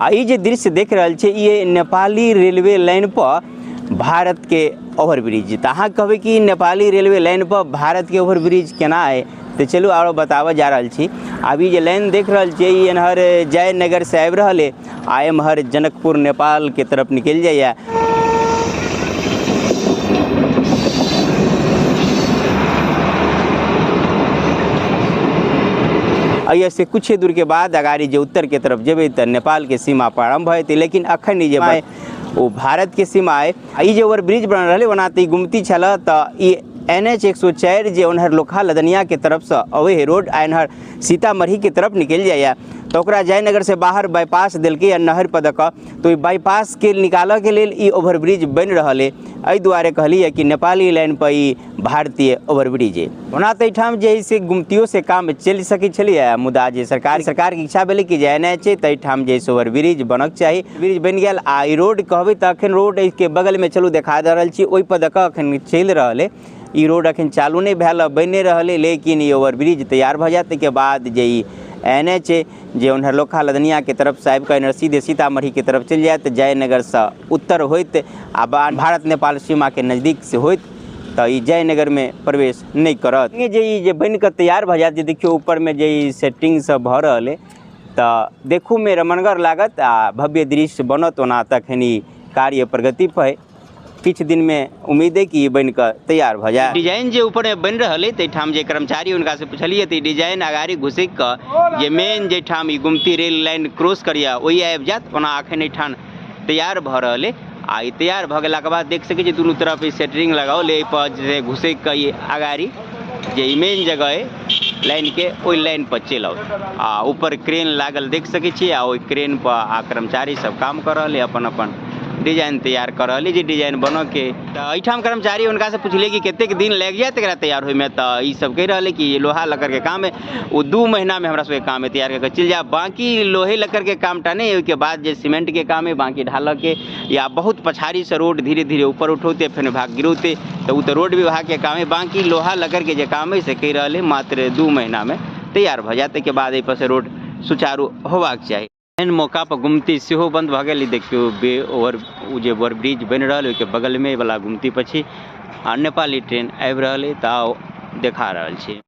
आ ई जे दृश्य देख रहल छियै, ई नेपाली रेलवे लाइन पर भारत के ओवरब्रिज। तऽ अहाँ कहबै कि नेपाली रेलवे लाइन पर भारत के ओवरब्रिज केना अइ, तऽ चलू आरो बताबऽ जा रहल छी। आब ई जे लाइन देख रहल छियै, ई एम्हर जयनगर से आबि रहल अइ आ एम्हर जनकपुर नेपाल के तरफ निकलि जाइए। एहिसँ कुछ दूर के बाद अगाड़ी जे उत्तर के तरफ जेबै तऽ नेपाल के सीमा प्रारंभ भऽ जेतै, लेकिन अखन ई जे ओ भारत के सीमा अइ। आ ई जे ओवरब्रिज बनल रहलै, ओना तऽ ई गुमती छलए, तऽ ई एन एच 104 जे ओन्हर लोकहा लदनिया के तरफसँ अबै है रोड आ एन्हर सीतामढ़ी के तरफ निकलि जाइए, तऽ ओकरा जयनगर से बाहर बाईपास देलकै आ नहर पर दऽ कऽ, तऽ ओहि बाईपासके निकालऽके लेल ई ओवरब्रिज बनि रहल अइ। एहि दुआरे कहलियै कि नेपाली लाइन पर ई भारतीय ओवरब्रिज अइ। ओना तऽ एहिठाम जे है से गुमतियो से काम चलि सकै छलैए, मुदा जे सरकारके इच्छा भेलै कि जे एन एच अइ तऽ एहिठाम जे है से ओवरब्रिज बनक चाही। ब्रिज बनि गेल आ ई रोड कहबै तऽ अखन रोड एहिके बगलमे चलू देखा दऽ रहल छी, ओहिपर दऽ कऽ अखन चलि रहल अइ। ई रोड अखन चालू नहि भेल, बनि रहल अइ, लेकिन ई ओवरब्रिज तैयार भऽ जायत ताहिके बाद जे ई एन एच अइ जे ओन्हर लोकहा लदनियाके तरफसँ आबि कऽ एन्हर सीधे सीतामढ़ीके तरफ चलि जायत, जयनगरसँ उत्तर होइत आ भारत नेपाल सीमाके नजदीक से होइत, तऽ ई जयनगरमे प्रवेश नहि करत। जे ई जे बनि कऽ तैयार भऽ जायत, जे देखियौ ऊपरमे जे ई सेटिंग सब भऽ रहल अइ, तऽ देखूमे रमणगर लागत आ भव्य दृश्य बनत। ओना तखन ई कार्य प्रगति पर अइ, किछु दिनमे उम्मीद अइ कि ई बनि कऽ तैयार भऽ जायत। डिजाइन जे ऊपरमे बनि रहल अइ, ताहिठाम जे कर्मचारी हुनकासँ पुछलियै तऽ ई डिजाइन अगाड़ी घुसकि कऽ जे मेन जाहिठाम ई गुमती रेल लाइन क्रॉस करैए ओहि आबि जायत। ओना अखन एहिठाम तैयार भऽ रहल अइ आ ई तैयार भऽ गेलाके बाद देख सकै छी दुनू तरफ ई सेटरिंग लगाओल अइ, एहिपर जे घुसकि कऽ ई अगाड़ी जे ई मेन जगह अइ लाइनके, ओहि लाइन पर चलि आओत। आ ऊपर क्रेन लागल देख सकै छी आ ओहि क्रेन पर आ कर्मचारी सब काम कऽ रहल अइ, अपन अपन डिजाइन तैयार कऽ रहल अइ जे डिजाइन बनऽके। तऽ एहिठाम कर्मचारी हुनकासँ पुछलियै कि कतेक दिन लागि जायत एकरा तैयार होइमे, तऽ ई सब कहि रहल अइ कि लोहा लक्कड़के काम अइ, ओ 2 महीनामे हमरा सबके काम अइ तैयार कऽ कऽ चलि जायब। बाँकी लोहे लक्कड़के कामटा नहि, ओहिके बाद जे सीमेंटके काम अइ बाँकी ढालऽके या बहुत पछाड़ीसँ रोड धीरे धीरे ऊपर उठौतै फेर भाग गिरौतै, तऽ ओ तऽ रोड विभागके काम अइ। बाँकी लोहा लक्कड़के जे काम अइ से कहि रहल अइ मात्र 2 महीनामे तैयार भऽ जायत, ताहिके बाद एहिपर से रोड सुचारू होबाक चाही। एहन मौका पर गुमती सेहो बंद भऽ गेल। देखियौ बे ओवर ओ जे ओवरब्रिज बनि रहल ओहिके बगलमे वला गुमती पर छी आ नेपाली ट्रेन आबि रहल अइ, तऽ आउ देखा रहल छी।